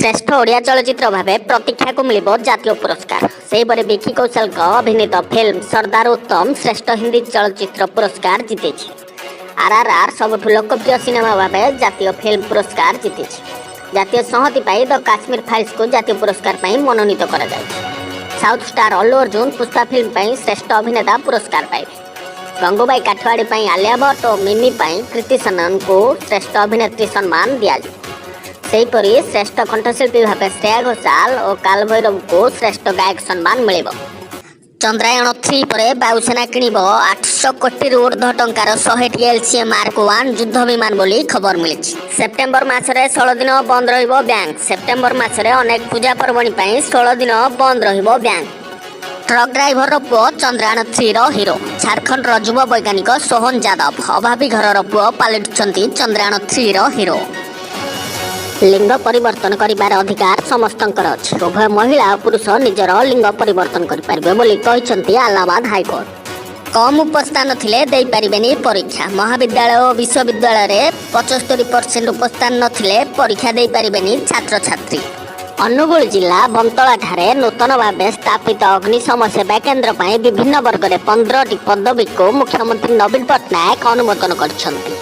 ଶ୍ରେଷ୍ଠ ଓଡ଼ିଆ ଚଳଚ୍ଚିତ୍ର ଭାବେ ପ୍ରତୀକ୍ଷାକୁ ମିଳିବ ଜାତୀୟ ପୁରସ୍କାର। ସେହିପରି ବିକି କୌଶଲଙ୍କ ଅଭିନୀତ ଫିଲ୍ମ ସର୍ଦ୍ଦାର ଉତ୍ତମ ଶ୍ରେଷ୍ଠ ହିନ୍ଦୀ ଚଳଚ୍ଚିତ୍ର ପୁରସ୍କାର ଜିତିଛି। ଆର୍ଆର୍ଆର୍ ସବୁଠୁ ଲୋକପ୍ରିୟ ସିନେମା ଭାବେ ଜାତୀୟ ଫିଲ୍ମ ପୁରସ୍କାର ଜିତିଛି। ଜାତୀୟ ସଂହତି ପାଇଁ ଦ କାଶ୍ମୀର ଫାଇଲ୍ସକୁ ଜାତୀୟ ପୁରସ୍କାର ପାଇଁ ମନୋନୀତ କରାଯାଇଛି। South star Allu Arjun Pushpa film ପାଇଁ ଶ୍ରେଷ୍ଠ ଅଭିନେତା ପୁରସ୍କାର ପାଇବେ। ଗଙ୍ଗୁବାଇ କାଠିଆୱାଡ଼ି ପାଇଁ ଆଲିଆ ଭଟ୍ଟ ଓ ମିମି ପାଇଁ କୃତି ସନନଙ୍କୁ ଶ୍ରେଷ୍ଠ ଅଭିନେତ୍ରୀ ସମ୍ମାନ ଦିଆଯିବ। ସେହିପରି ଶ୍ରେଷ୍ଠ କଣ୍ଠଶିଳ୍ପୀ ଭାବେ ଶ୍ରେୟା ଘୋଷାଲ ଓ କାଲଭୈରବଙ୍କୁ ଶ୍ରେଷ୍ଠ ଗାୟକ ସମ୍ମାନ ମିଳିବ। ଚନ୍ଦ୍ରାୟଣ 3 ପରେ ବାୟୁସେନା କିଣିବ 800 କୋଟିରୁ ଉର୍ଦ୍ଧ୍ୱ ଟଙ୍କାର 100ଟି ଏଲ୍ସିଏ ମାର୍କ 1 ଯୁଦ୍ଧ ବିମାନ ବୋଲି ଖବର ମିଳିଛି। ସେପ୍ଟେମ୍ବର ମାସରେ 16 ଦିନ ବନ୍ଦ ରହିବ ବ୍ୟାଙ୍କ। ସେପ୍ଟେମ୍ବର ମାସରେ ଅନେକ ପୂଜା ପର୍ବଣୀ ପାଇଁ 16 ଦିନ ବନ୍ଦ ରହିବ ବ୍ୟାଙ୍କ। ଟ୍ରକ୍ ଡ୍ରାଇଭରର ପୁଅ ଚନ୍ଦ୍ରାୟଣ 3ର ହିରୋ। ଝାଡ଼ଖଣ୍ଡର ଯୁବ ବୈଜ୍ଞାନିକ ସୋହନ ଯାଦବ ଅଭାବୀ ଘରର ପୁଅ ପାଲଟିଛନ୍ତି ଚନ୍ଦ୍ରାୟଣ 3ର ହିରୋ। ଲିଙ୍ଗ ପରିବର୍ତ୍ତନ କରିବାର ଅଧିକାର ସମସ୍ତଙ୍କର ଅଛି। ଉଭୟ ମହିଳା ଓ ପୁରୁଷ ନିଜର ଲିଙ୍ଗ ପରିବର୍ତ୍ତନ କରିପାରିବେ ବୋଲି କହିଛନ୍ତି ଆଲାହାବାଦ ହାଇକୋର୍ଟ। କମ୍ ଉପସ୍ଥାନ ଥିଲେ ଦେଇପାରିବେନି ପରୀକ୍ଷା। ମହାବିଦ୍ୟାଳୟ ଓ ବିଶ୍ୱବିଦ୍ୟାଳୟରେ 75% ଉପସ୍ଥାନ ନଥିଲେ ପରୀକ୍ଷା ଦେଇପାରିବେନି ଛାତ୍ରଛାତ୍ରୀ। ଅନୁଗୁଳ ଜିଲ୍ଲା ବନ୍ତଳାଠାରେ ନୂତନ ଭାବେ ସ୍ଥାପିତ ଅଗ୍ନିଶମ ସେବା କେନ୍ଦ୍ର ପାଇଁ ବିଭିନ୍ନ ବର୍ଗରେ 15ଟି ପଦବୀକୁ ମୁଖ୍ୟମନ୍ତ୍ରୀ ନବୀନ ପଟ୍ଟନାୟକ ଅନୁମୋଦନ କରିଛନ୍ତି।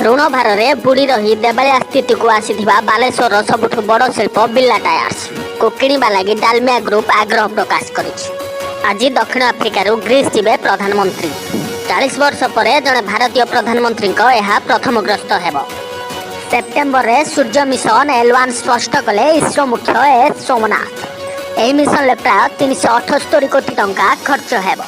ଋଣ ଭାରରେ ବୁଡ଼ି ରହି ଦେବାଳିଆ ସ୍ଥିତିକୁ ଆସିଥିବା ବାଲେଶ୍ୱରର ସବୁଠୁ ବଡ଼ ଶିଳ୍ପ ବିର୍ଲା ଟାୟାର୍ସକୁ କିଣିବା ଲାଗି ଡାଲମିଆ ଗ୍ରୁପ୍ ଆଗ୍ରହ ପ୍ରକାଶ କରିଛି। ଆଜି ଦକ୍ଷିଣ ଆଫ୍ରିକାରୁ ଗ୍ରୀସ୍ ଯିବେ ପ୍ରଧାନମନ୍ତ୍ରୀ। 40 ବର୍ଷ ପରେ ଜଣେ ଭାରତୀୟ ପ୍ରଧାନମନ୍ତ୍ରୀଙ୍କ ଏହା ପ୍ରଥମ ଗସ୍ତ ହେବ। ସେପ୍ଟେମ୍ବରରେ ସୂର୍ଯ୍ୟ ମିଶନ ଏଲ୍ 1, ସ୍ପଷ୍ଟ କଲେ ଇସ୍ରୋ ମୁଖ୍ୟ ଏସ୍ ସୋମନାଥ। ଏହି ମିଶନରେ ପ୍ରାୟ 378 କୋଟି ଟଙ୍କା ଖର୍ଚ୍ଚ ହେବ।